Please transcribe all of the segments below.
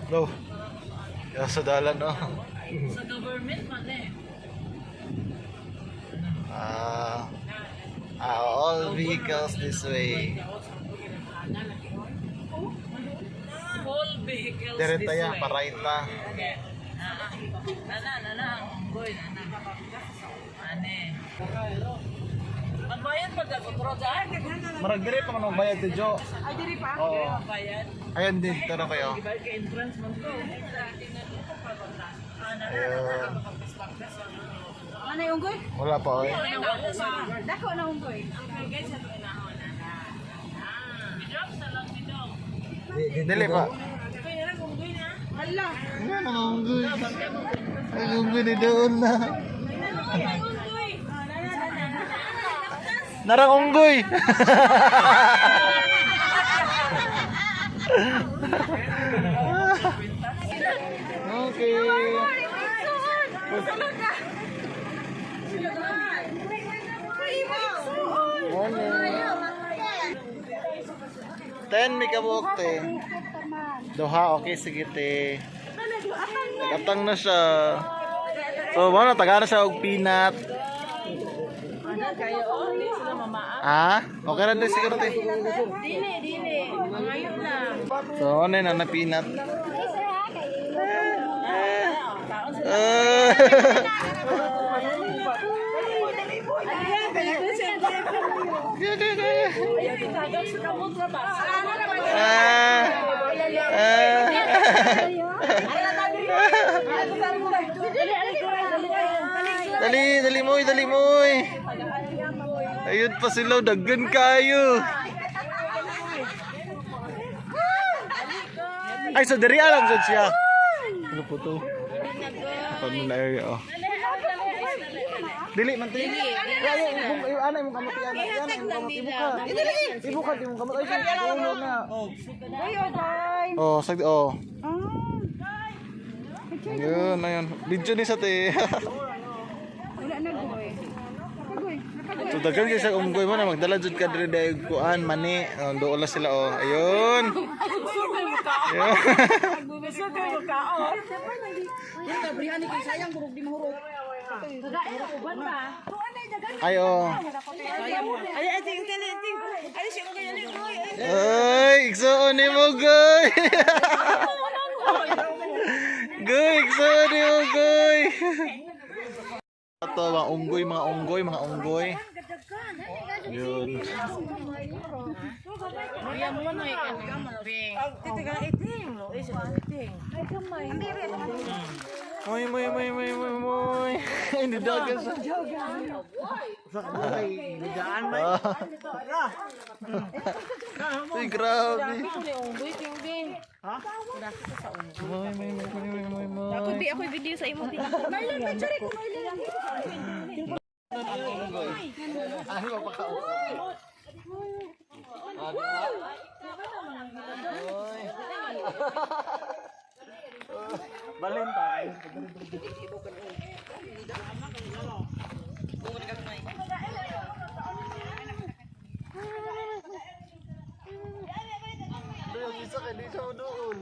No. Ya sa dalan, no. Sa government man eh. Ah, ah, all vehicles this way. All vehicles Direta this ya, way. Pa-right na. Okay. Ah, ah. Nana, nana, ang unggoy, nana. Ane. Magbayad pa daw, bro, dyan. Marag dire pa man bayad ti Jo. Ay, diri pa? Oo. Diri magbayad. Ayun din, tara kayo. Gibayad kay entrance man to. Ayun. Ano yung unggoy? Wala pa, oy. Wala pa. Dako na unggoy. Drop na lang dito. Dili pa. Kaya na, unggoy na. Hala. Ayan ang unggoy. Ang unggoy ni doon na. Unggoy! Narang unggoy. Okay. Morning. 10 may kabuok te. Duha, okay, sige te. Nagatang na siya. So, mo na tagara siya og peanut. Kayo, oh, hindi sila mamaa. Ah, okay ra din siguro te. Dili, dili. Ngayon lang. So, ano na na peanut? Ah. Ayaw, itagak sa kamot na ba? Ah. Ah. Dali, dali mo, dali mo. Ayun pa sila, daggan kayo. Ay, so diri alam sad siya. Ano po to? Paano na area, oh. Dili man ti. Ay, ibong ay ana imong kamot ana. Ana imong kamot ibuka. Ibuka imong kamot ay sa ulo na. Uy, okay. Oh, sag oh. Ah. Ayun, ayun. Video ni sa te. Wala na goy. Pagoy. So daghan kay sa unggoy mo na magdala jud ka diri dayog kuan mani. Oh, dool na sila oh. Ayun. Ayun. Ay oh. Ay, igsoon ni mo goy. Goy, igsoon ni mo goy. Ito, mga unggoy, mga unggoy, mga unggoy. Yun. Moy, moy, moy, moy, moy, moy. Hindi dagan siya. Ah. Ay, grabe. Moy, moy, moy, moy, moy, moy, moy. Ako video sa imo. Marlon, picture ko Marlon. Ano ba pakaon? Ah, di ba? Oy. Balin tayo. Doon, isa ka, di siya doon.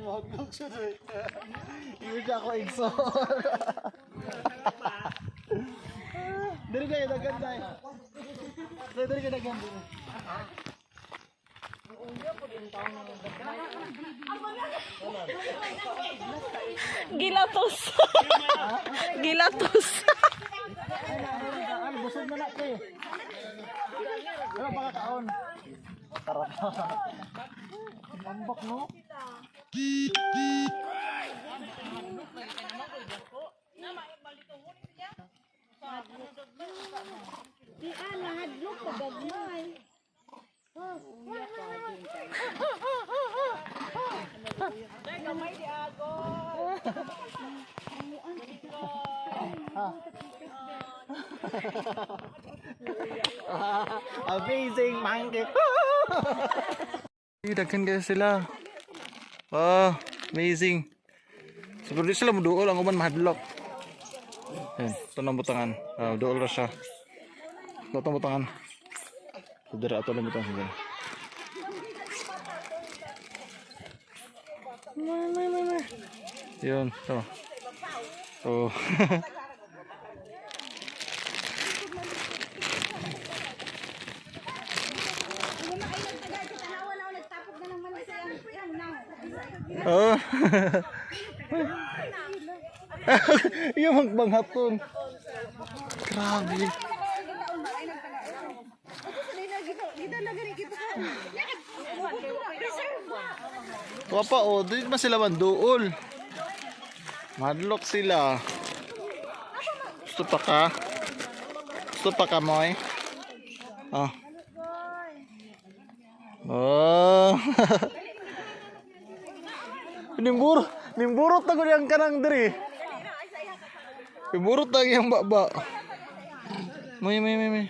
Mahagdog siya doon. Hindi siya ako igso. Dali kayo, dagan tayo. Dali, dali kayo, dagan. Dali. Gilatos. Gilatos. Ano, busog na na, pre. Ano pa kakaon? Tara. Ambak, no? Di ana hadlok pagagmay. Amazing monkey. Daghan kayo sila. Wow, amazing. So, pero di sila muduol ang uban mahadlok. Ayan, ito na ang butangan. Ah, duol ra siya. Ito ang butangan. So dira ato lang itong dira. Yun, to. Oh. Oh. Yung magbanghaton. Grabe. Wapa oh, di ba sila manduol? Madlock sila. Gusto pa ka? Gusto pa ka, Moy? Oh. Oh. Nimburot, nimburot na gud ang kanang diri. Nimburot na iyang baba. Moy, moy, moy, moy.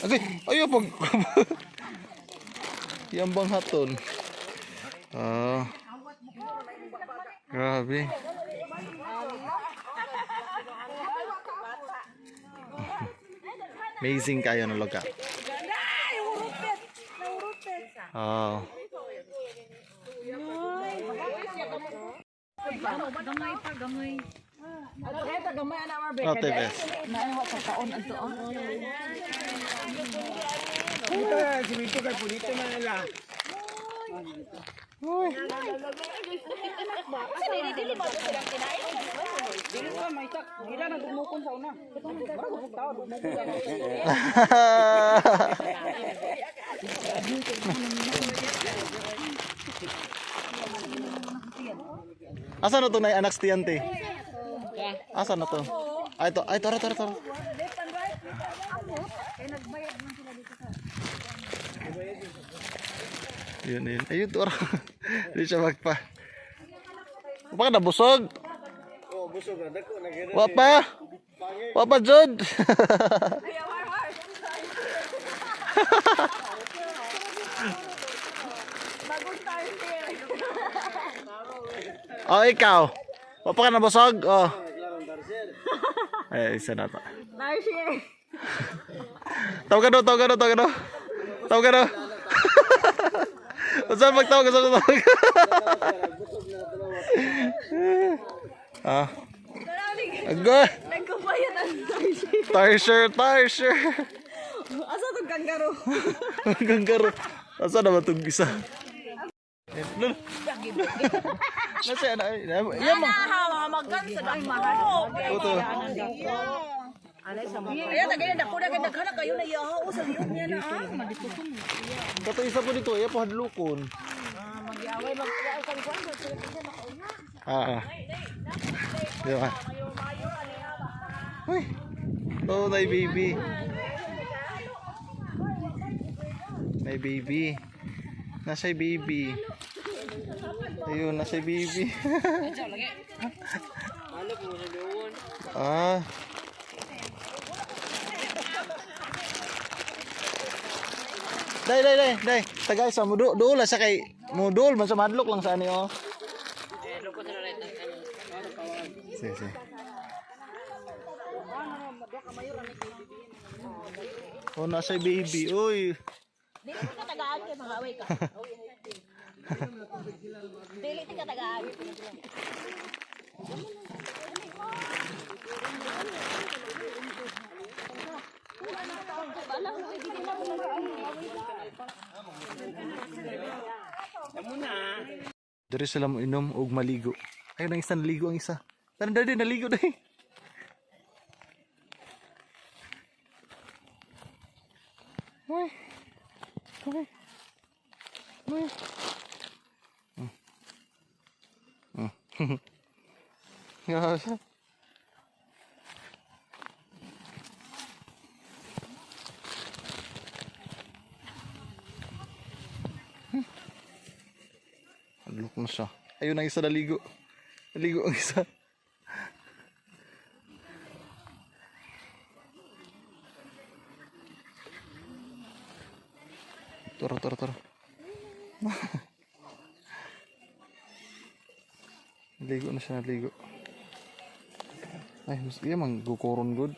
Okay, ayo pag Yang bang haton. Ah. Grabe. Amazing kayo na lugar. Oh. Gamay pa, gamay. Gamay ana mar Oh, Tebes. Asa na to na anak stiyante? Asa na to? Ay to, ay tara tara tara. Yun yun. Ayun to. Hindi siya magpa. Baka nabusog. Oh, busog na dako na gid. Wa pa. Wa pa jud. Oh, ikaw. Wa pa ka nabusog? Oh. Ay, isa na to. Tawag ka daw, tawag ka daw, tawag ka daw. Tawag ka daw. Unsa magtawag, unsa magtawag? Ah. Agoy. Nagkumpayan ang tarsier. Tarsher, tarsher. Asa tong kanggaro? Kanggaro. Asa na ba itong isa? Lolo. Nasa ano? Yan mo. Magan sa dako. Ito. Ayan, tagayan dako na daghan na kayo na iyaha sa liog niya na ah. Kato isa po dito, iya po hadlukon. Ah. Ah. Di ba? Uy. Oh, nay baby. Nay baby. Nasa baby. Ayun, nasa baby. Ah. Dai, dai, dai, dai. Tagay sa mo duol sa kay mo duol man sa madlok lang sa ani oh. Sige, sige. Oh, nasa baby. Uy. Dili ka tagaan kay mga away ka. Dili ka tagaan. Diri sila mo inom og maligo. Ay, nang isa naligo ang isa. Tara, dali, naligo dai. Uy. Uy. Uy. Grabe. Look na siya. Ayun ang isa naligo. Naligo ang isa. Tara, tara, tara. Naligo na siya, naligo. Ay, mas iya man gukoron good.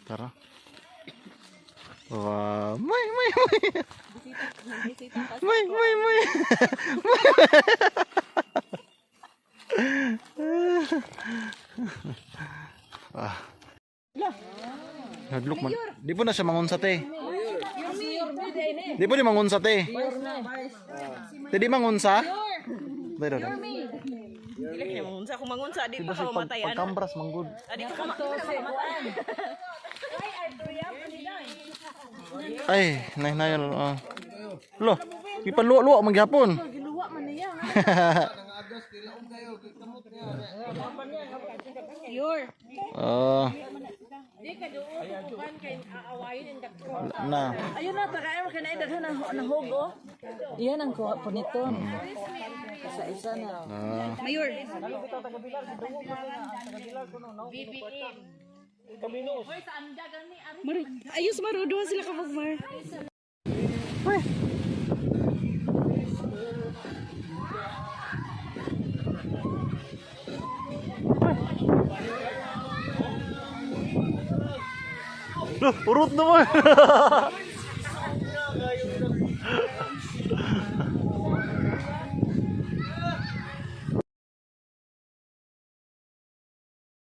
Tara. Wow. May, may, may. May, may, may. Ah. Nadlok man. Di po na siya mangunsa te. Di po di mangunsa te. Te di mangunsa? Dai dai. Dili kaya mangunsa. Kung mangunsa, di Di pa ba ka si pag mamatay. Ano? pagkambras manggod. Adi pa ka mamatay. Ay, nay nay ah. Lo, ipaluwa-luwa man gyapon. Giluwa man niya. Pure. Ah. Na. Ayun na, tagay mo kinay daghan ang nahog oh. Iyan ang kuha po nito. Isa-isa na. Ah. Mayor. Maru, ayos maru duha sila ka Mar. Uy. Loh, urut naman.